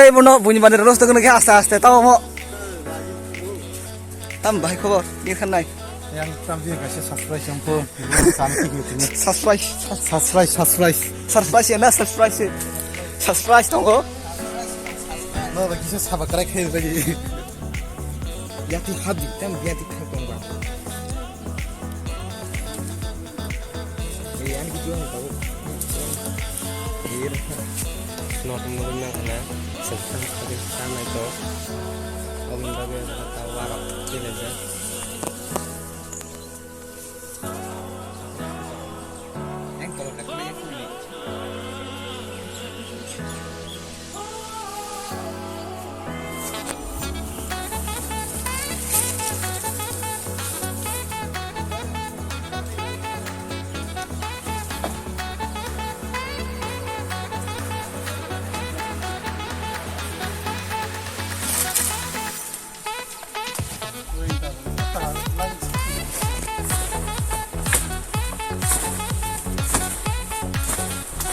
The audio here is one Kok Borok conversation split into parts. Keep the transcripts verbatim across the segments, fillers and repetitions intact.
Ebono buini bani rolos tongno khe aste aste tamo mo. Tam bahai khobor, ni khan nai. Yang tam dia kasih surprise yang pun. Sampai gitu nih. Surprise. Surprise, surprise. Surprise ya na, surprise. Surprise tongo. No, lagi saya sabar kerek kayak lagi. Yati habdi, tam yati kha tongba. Ei, ani video ang tau. Ei, ang tau. Norok nugwi mankha na, chwng tamo kha khe ta naithok. Oboni bagwi ta warok twilaijak. Ang tolok kha khe.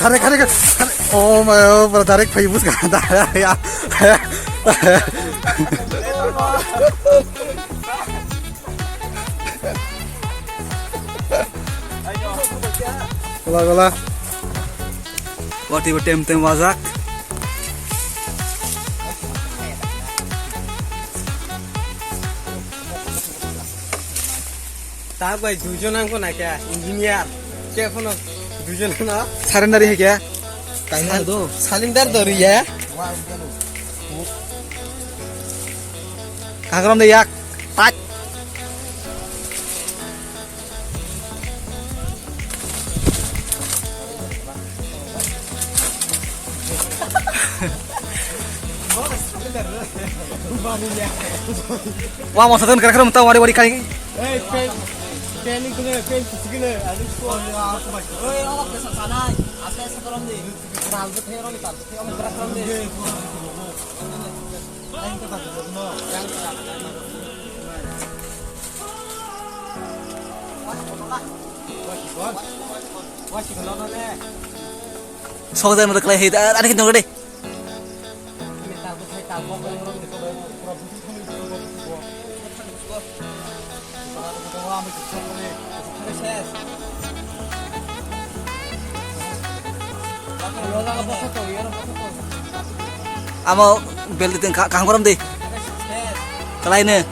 Khare, khare, khare. Oh my, oh, bro, direct phai bus ka. Ya. Gola, gola. Wati bo tem tem wajak. Ta bai duijon ang ko naikha, engineer. Khe phano duijon no. Surrender hai khe. Kaina do. Surrender do riya. Kagram de yak. Pat. Wa mo sadon kar kar mata wari wari kai. Ei, pen, pen ni kule, pen kusi kule, adu ko. Oi, awak kesa sanai, asa asa korom di. Tal tu thero ni tal tu thero ni kar korom di. Sok jai mata kelai hei, ani kita nongre. Amo bel di tengka kaham korom di. Kelai ne.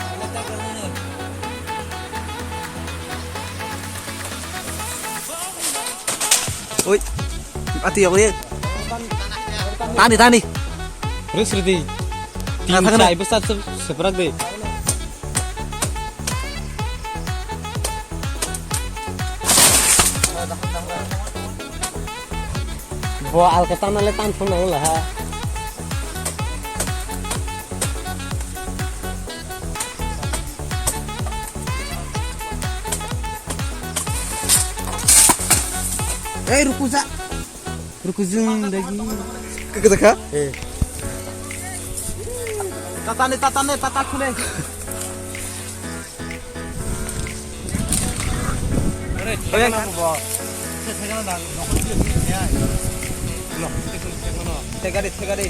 Oi. Ati ya oi. Tani tani. Ris ridi. Tin thangna. Chai besar se-, seberak de. Bo alka tana le tan phone nang la ha. Ei, ruku ja. Ruku jung dagi. Kaka kaka? Eh. Tata ne, tata ne, tata khule. Oye, thegari, thegari.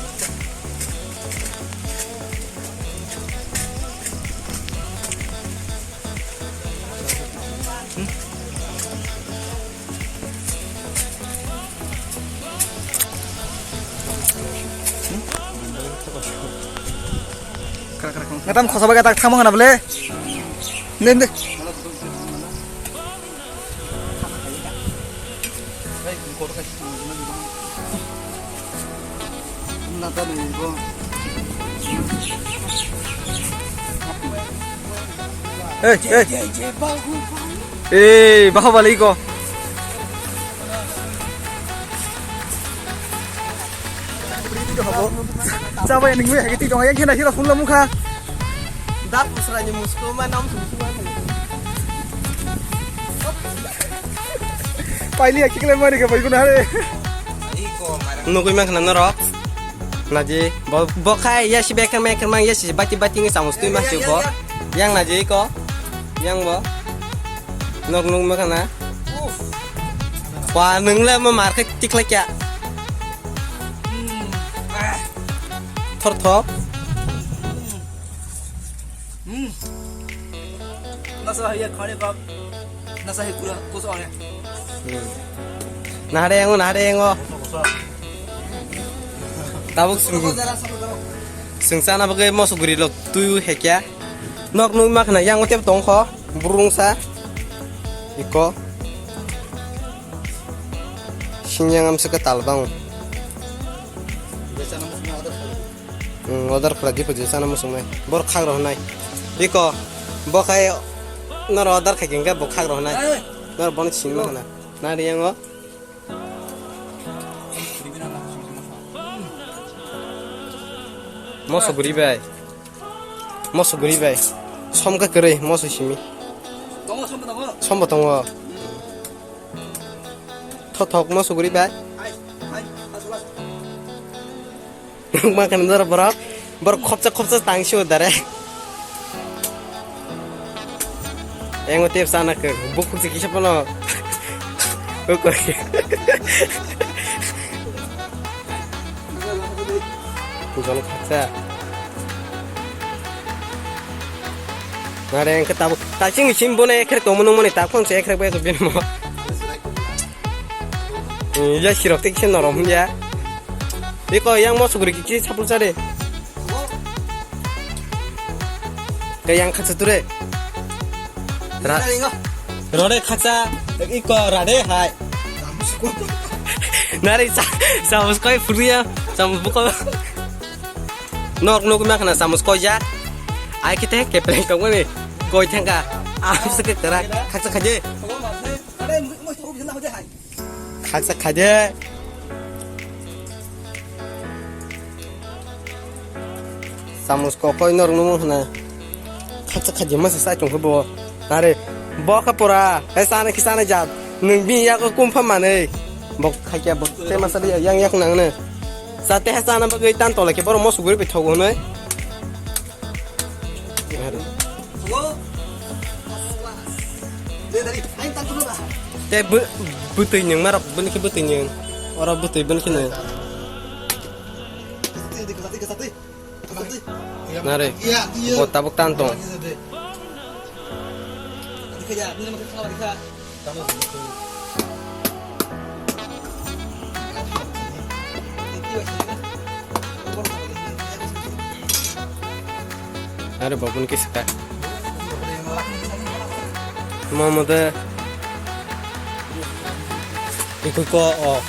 Ngatam khosa baga tak thangma ngana bole. Nen de. Hey, hey. Hey, Bahubali ko. Chabai ningwi hagi ti dong yang khena hira phun lamu kha. Dar pusra ni musko ma nam sum sum. Paili ya kikle mari ka bai guna hare. Nugui mang khna norok. Naji bo, bo khai ya si bekar mekar mang ya si bati bati ngi samus tui ma si bo. Yang naji ko. Yang bo. Nok nuk ma khna. Wa nung le ma mar khe tikla kya. Thor thok. Hmm. Nasa hai khani bab. Nasa hai kura kusa ore. Hmm. Nahare yango, nahare yango. Tabuk sung. Sung sana bagwi moso guri lok tu hekya. Nok nuk mak na yang otep tong kho. Burung sa. Iko. Singyang am saka talbang. Hmm, order khwlai di pwdwi chana muchungnai. Bor khak rw hwnai. Iko, bo khai noro order khai khe bo khak rw hwnai. Noro bono sini ma hwna. Na riyango. Moso guri bai. Moso guri bai. Som khe kwrwi moso simi. Tongo, som bo tongo. Som bo tongo. Thothok moso guri bai. Hai, hai, aswk, aswk. Nukma khe nang borok, borok khopsa khopsa tang sio dare. Engo tep sana khe, bukhuk se kisa pono. Ukoi. Jol khopsa. Nare engkhe tabuk, ta chini sim bone ekhrek tongmo nungmani ta khon se ekhrek bai bini mo. Ya sirok te kisa norom ya. Iko yang moso guri kisi sapul sare. Ke yang khaksa ture. Ra-, rode khaksa, iko rade hai. Nari sa-, samus koi furia, samus buko. Nok nok ma khana samus koi ja. Ai kite kepleng kong ni. Koi thangka. Am se ke tera khaksa khaje. Khaksa khaide. Samus kokoi norok nungmung hwnai. Khaksa khaide masa sai tongkhe bo. Are bo khe pura. Hai sana khi sana jat. Nwng bini yago kumpha manwi. Bo khaikya bo te masa yang yak nangno. Sa te hai sana bagwi tan tola khe borok moso guri bai thogo hwnwi. Te bw-, bwtwi nwng marok, bini khe bwtwi nwng. Oro bwtwi bini khe nwng. Nare, bo tabuk tan tong. Are babun ke saka. Mama de. Ikut ko, oh.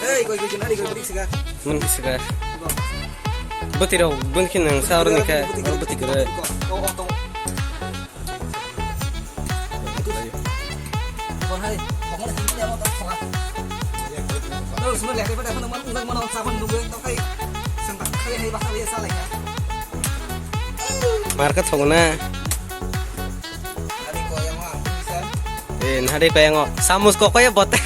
Hey, koi, koi, koi, koi, koi, saka. Mun ke saka. Bati rau, bun ke nang sa orang ke, orang bati kere. Marka thogna. Eh, nari kaya ngo. Samus ko kaya bote.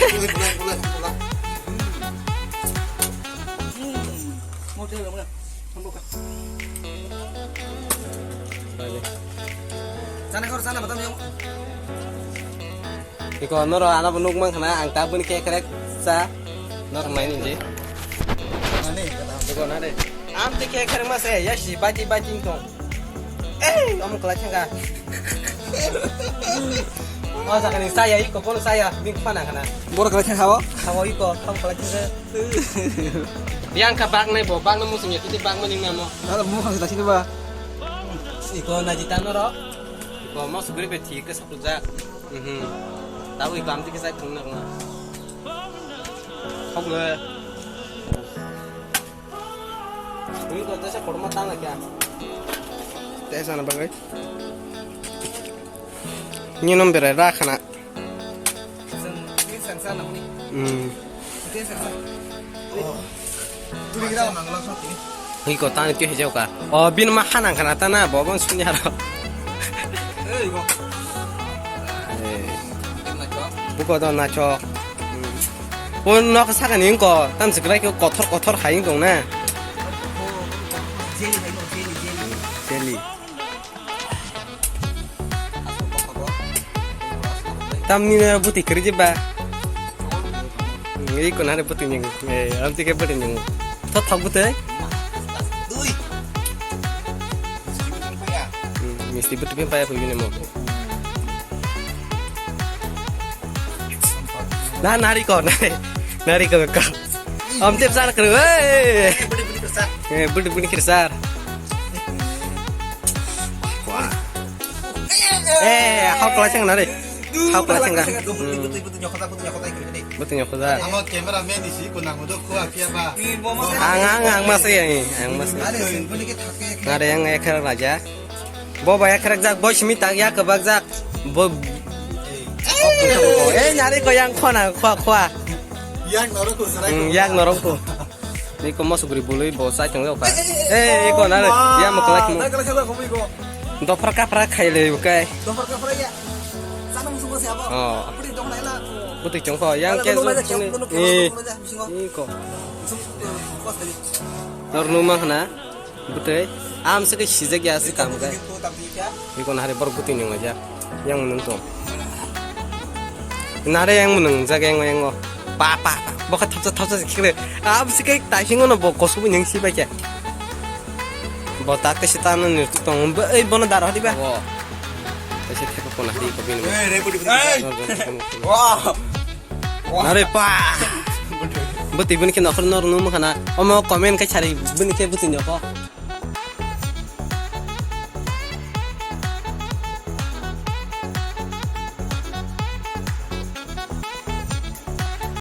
Sana kor sana batam yang. Iko noro ano bo nuk mang khana ang ta bini khe khrek sa. Nor nai ni je. Iko na de. Am te khe khrek ma se ya si bati bati tong. Eh, om kala changa. O jaga ni saya iko kono saya bing khana khana. Bor kala changa bo. Hawo iko, ham kala changa. Yang ka bag nai bo, bag na musung ya kiti bag ma ning namo. Dala mo khang sa sini ba. Iko na jita noro. Iko mo sugri be thik ke sapujak. Mhm. Tahu iko am thik ke sai thung na ko. Hok le. Iko ta sa korma ta na kya? Te sa na bagai. Ni nom bere ra khana. Hmm. Iko tani twi hejau ka. O bin ma hanang khana ta na bo bon sunya ro. Eh. Buko do na chok. Hmm. O nok saka ni ko tam sikrai ko kothor kothor hai tong na. Jelly. Tamni na buti kiri jiba. Ngi ko nare buti nyung. Eh, am tike buti nyung. Tho thok buti. Tibu tibu paya pui bini mo. Na nari ko, nari, nari ko ko. Om tip sana kru. Eh, budi budi kirsar. Eh, hau kala chang nari. Hau kala chang. Betul nyokho da. Amo camera man isi ko nang do ko apia ba. Ang, ang, ang masih yang, ang masih. Nari yang ekher raja. Bo ba yak rek jak, bo simi tak yak bak jak. Bo. Eh, nari ko yang khona, khwa, khwa. Yang norok ko serai. Hmm, yang norok ko. Ni ko mosuk ri bului bo sai tong ka. Eh, ko nari, ya mo kelak mo. Dai kelak kelak ko ko. Dopra kapra khai le kai. Dopra kapra ya. Sana musuh ko siapa? Oh. Pudi dong lai la. Buti chong ko, yang ke. Ni ko. Nor numa khna. Bwtwi, am se ke sijak ya, se kam khe. Iko nahari borok bwtwi nung ya. Yang nung tong. Nare yang nung jaga yang, yang o. Pa, pa, pa. Bo kha thapsa, thapsa se khikre. Am se ke taising no bo kosu bu nyang si bai khe. Bo ta ke se ta no ni tong. Bo, ei, bono daro di ba. Bo. Taise thepa kona di ko bin. Eh, re pudi pudi. Wah. Nare pa. Bwtwi bini khe nokhor nor nung khana. Omo comment khe sari bini khe bwtwi nokho.